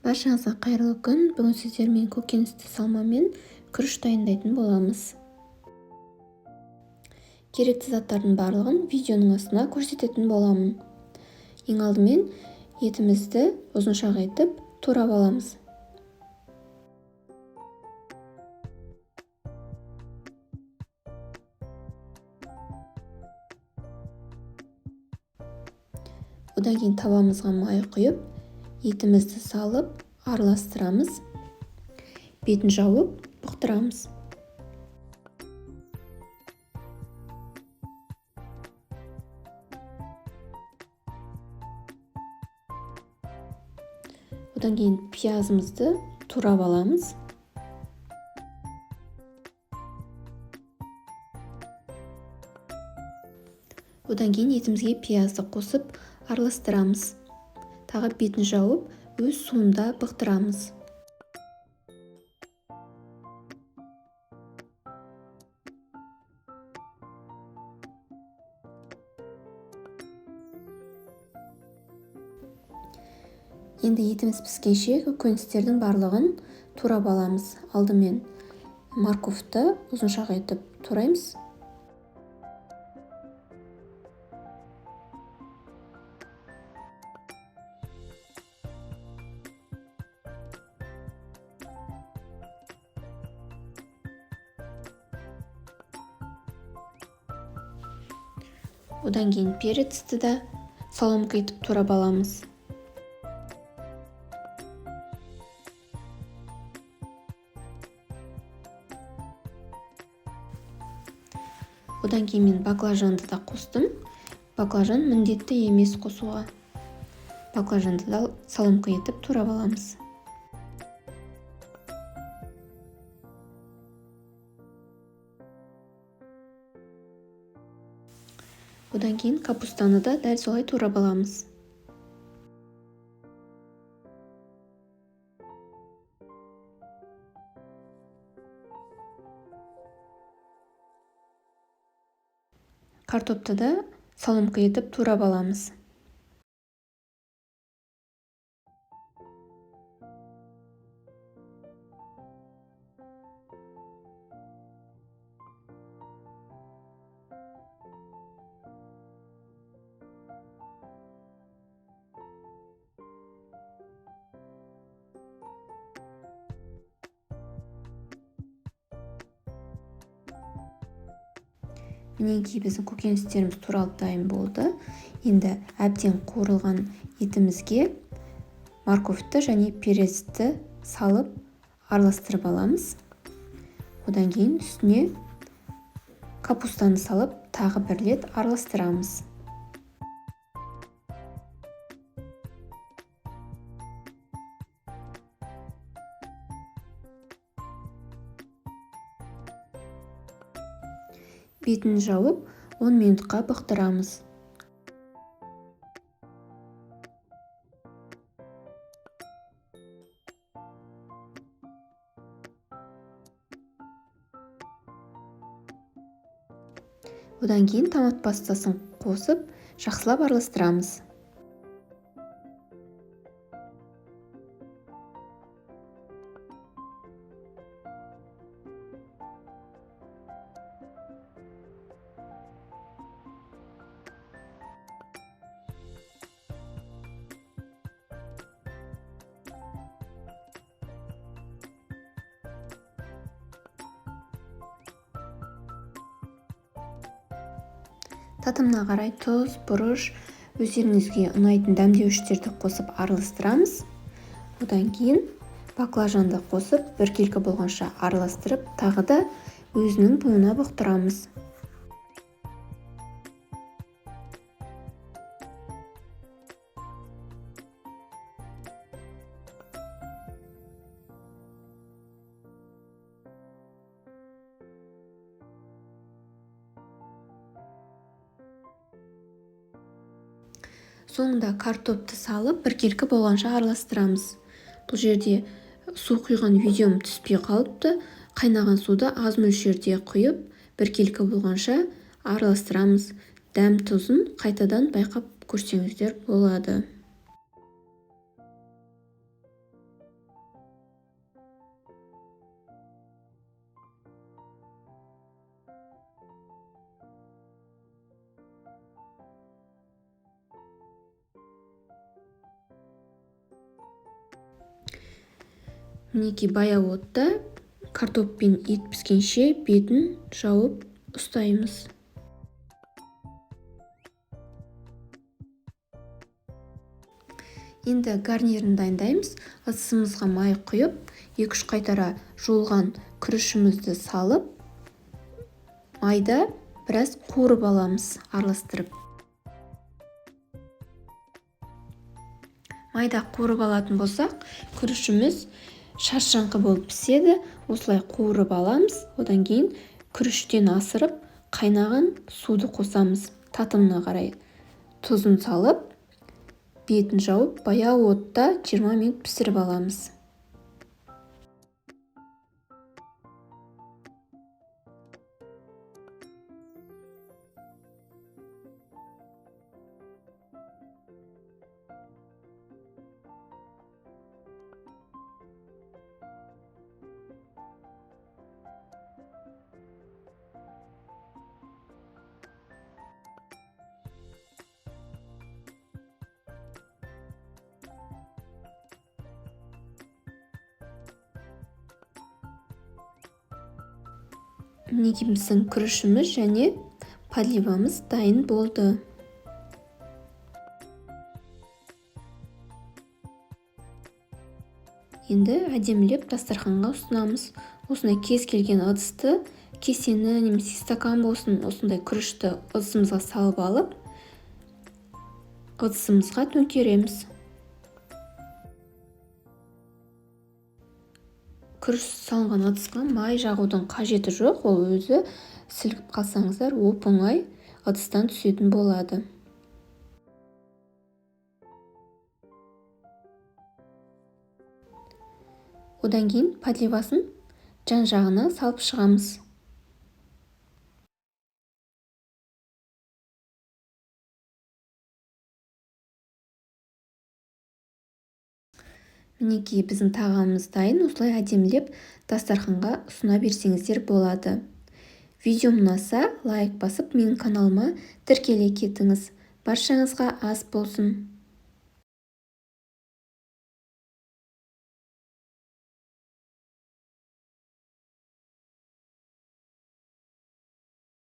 Баршаңызға қайырлы күн. Бүгін сіздермен көкөністі салмамен күріш дайындайтын боламыз. Керекті заттардың барлығын видеоның астына көрсететін боламын. Ең алдымен етімізді ұзыншақ етіп турап аламыз. Одан кейін табамызға май құйып, етімізді салып араластырамыз. Бетін жауып бұқтырамыз. Одан кейін пиязымызды турап аламыз. Одан кейін етімізге пиязды қосып араластырамыз. Тағы бетін жауып, өз суында бұқтырамыз. Енді етіміз піскенше көкөністердің барлығын турап аламыз. Алдымен морковьті ұзыншақ етіп тураймыз. Одан кейін перецті да соломка етіп турап аламыз. Одан кейін мен баклажанды да қостым. Баклажан міндетті емес қосуға. Баклажанды да соломка етіп турап аламыз. Одан кейін капустаны да дәл солай турап аламыз. Картопты да соломка етіп турап аламыз. Мінекей біздің көкөністеріміз туралып дайын болды. Енді әбден қуырылған етімізге морковьті және перецті салып араластырып аламыз. Одан кейін үстіне капустаны салып тағы бір рет араластырамыз. Бетін жауып 10 минутқа бұқтырамыз. Одан кейін томат пастасын қосып, жақсылап араластырамыз. Татымына қарай тұз, бұрыш, өздеріңізге ұнайтын дәмдеуіштерді қосып араластырамыз. Одан кейін баклажанды қосып, біркелкі болғанша араластырып, тағы да өзінің буына бұқтырамыз. Соңында картопты салып, біркелкі болғанша араластырамыз. Бұл жерде су құйған видеом түспей қалыпты. Қайнаған суды аз мөлшерде құйып, біркелкі болғанша араластырамыз. Дәм тұзын қайтадан байқап көрсеңіздер болады. Мінекей, баяу отта картоп пен ет піскенше бетін жауып ұстаймыз. Енді гарнирін дайындаймыз. Ыдысымызға май құйып, 2-3 қайтара жуылған күрішімізді салып, майда біраз қуырып аламыз, араластырып. Майда қуырып алатын болсақ, күрішіміз шаршаңқы болып піседі. Осылай қуырып аламыз. Одан кейін күріштен асырып, қайнаған суды қосамыз. Татымына қарай тұзын салып, бетін жауып, баяу отта 20 минут пісіріп аламыз. Мінекей, біздің күрішіміз және подливамыз дайын болды. Енді әдемілеп дастарханға ұсынамыз. Осындай кез келген ыдысты, кесені немесе стакан болсын, осындай күрішті ыдысымызға салып алып, ыдысымызға төңкереміз. Күріш салынған ыдысқа май жағудың қажеті жоқ, ол өзі сілкіп қалсаңыздар оп-оңай ыдыстан түсетін болады. Одан кейін подливасын жан-жағына салып шығамыз. Мінекей, біздің тағамымыз дайын. Осылай әдемілеп дастарханға ұсына берсеңіздер болады. Видеом ұнаса, лайк басып, менің каналыма тіркеле кетіңіз. Баршаңызға ас болсын.